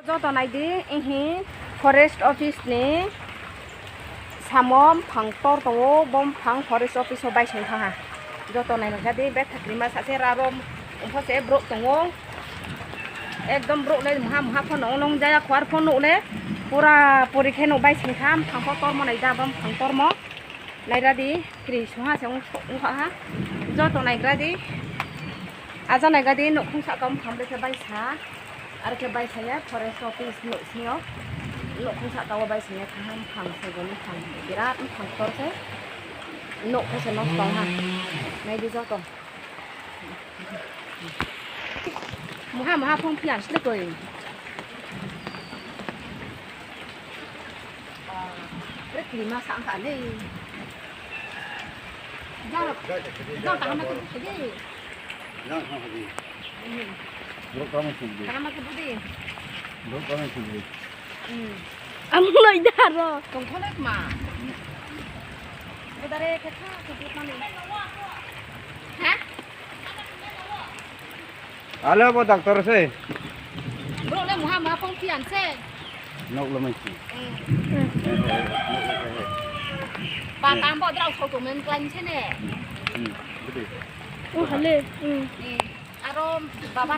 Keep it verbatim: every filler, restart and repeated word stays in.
Joto nai di, ihi forest office ni samo mphang tor tong ou, bo mphang forest office wo baising thanng ha. Joto nai nai kha di, betha krima sa se ra rom, ong pho se brouh tong ou. Ekdom brouh le mungha mungha pho no ong nung jaya khuar pho nuh le, pura puri khe nuh baising kha, mphang pho tormo nai da, bo mphang tormo. Naira di, kri sungha se ong, ongkha ha. Joto naigra di. Aja naigra di, nouhkhong sahka wo mphang bre khe baisa. Are khe baisa ye, forest office nouhsing yo. Nouhkhong sahka wo baisa ye, kaham mphang se, bo mphang. Birat mphang ktor se. Nouh khe se nosto ha. Nai di joto. Muha muha phong phiya sle koi. Bre kri ma sa kha le. Jang, jang ta ma khe di. Jang ha di. Hmm. Bro, kamu sih di. Ta ma khe bu di. Bro, kamu sih di. Hmm. Ang noi da ro. Tong kho le ma. Bedare khe kha khe bu ma ni. Ha? Ale bo doctor se. Bro le muha muha phong phiyan se. Nok lo mai si. Hmm. Ba tam bo drao so to men klan se ne. Hmm. Bidi. O hale. Hmm. Hmm. Aro baba